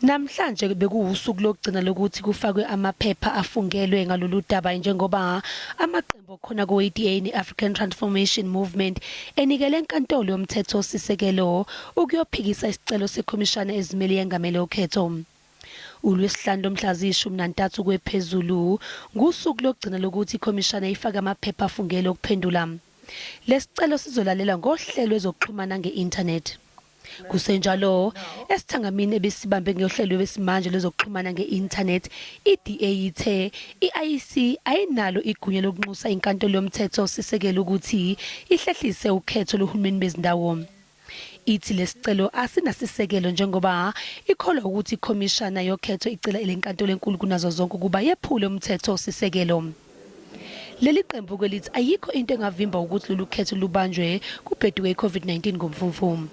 Namhlanje bekuwusuku lokugcina lokuthi kufakwe amaphepha afungelwe ngalolu daba njengoba amaqembu akhona ku-ADA ne-African Transformation Movement enikele enkantolo yomthethosisekelo ukuyophikisa isicelo sekhomishana ezimele yengamele ukhetho. ULwesihlanu lomhla ziyi-13 kwephezulu ngusuku lokugcina lokuthi ikhomishana ifake amaphepha afungelwe okuphendula. Lesicelo sizolalelwa ngohlelo lwezokuxhumana nge-inthanethi. Kusenjalo, esithangamini ebesibambe ngohlelo lwesimanje lwezokuxhumana nge-inthanethi, i-DA ithe i-IEC ayinalo igunya lokunxusa inkantolo yomthethosisekelo ukuthi ihlehlise ukhetho lohulumeni bezindawo. Ithi lesicelo asinasisekelo njengoba ikholwa ukuthi ikhomishana yokhetho icela elenkantolo enkulu kunazo zonke ukuba yephule umthethosisekelo. Leli qembu ke lithi ayikho into engavimba ukuthi lolu khetho lubanjwe kubheduke i-COVID-19 ngoMfumfu.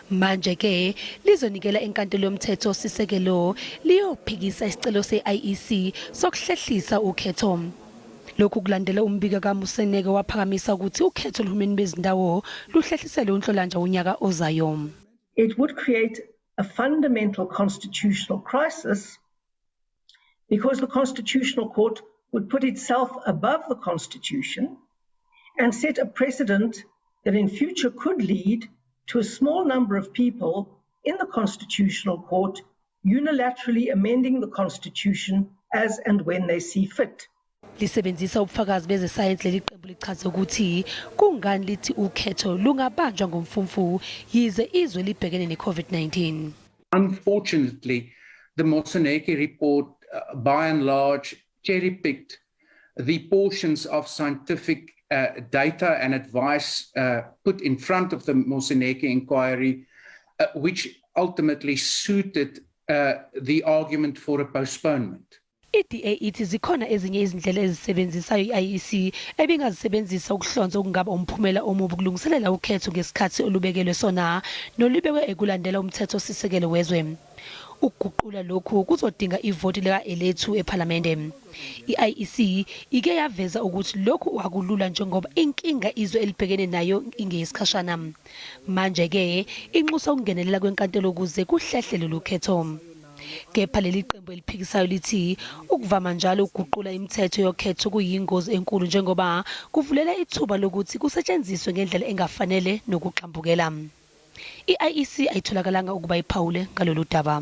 Manje ke lizonikela enkantolo yomthethosisekelo liyophikisa isicelo se-IEC sokuhlehlisa ukhetho. Lokhu kulandela umbiko kaMoseneke waphakamisa ukuthi ukhetho lohulumeni bezindawo luhlehliselwe uNhlolanja wonyaka ozayo. It would create a fundamental constitutional crisis because the Constitutional Court would put itself above the Constitution and set a precedent that in future could lead to a small number of people in the Constitutional Court unilaterally amending the Constitution as and when they see fit. Lisebenzisa ubufakazi bezesayensi leli qembu lichaze ukuthi kungani lithi ukhetho lungabanjwa ngoMfumfu yize izwe libhekene ne-COVID-19. Unfortunately, the Moseneke report, by and large, cherry-picked the portions of scientific data and advice put in front of the Moseneke inquiry, which ultimately suited the argument for a postponement. I-DA ithi zikhona ezinye izindlela ezisebenzisayo i-IEC ebingazisebenzisa ukuhlonza okungaba umphumela omubi ukulungiselela ukhetho ngesikhathi olubekelwe sona nolubekwe ekulandela umthethosisekelo wezwe. Ukuguqula lokhu kuzodinga ivoti lika-elethu ephalamende. I-IEC ike yaveza ukuthi lokhu akulula njengoba inkinga izwe elibhekene nayo ingeyesikhashana. Manje-ke inxusa ukungenelela kwenkantolo ukuze kuhlehle lolu khetho. Kepha leli qembu eliphikisayo lithi ukuvama njalo ukuguqula imithetho yokhetho kuyingozi enkulu njengoba kuvulela ithuba lokuthi kusetshenziswe ngendlela engafanele nokugxambukela. I-IEC ayitholakalanga ukuba iphawule ngalolu daba.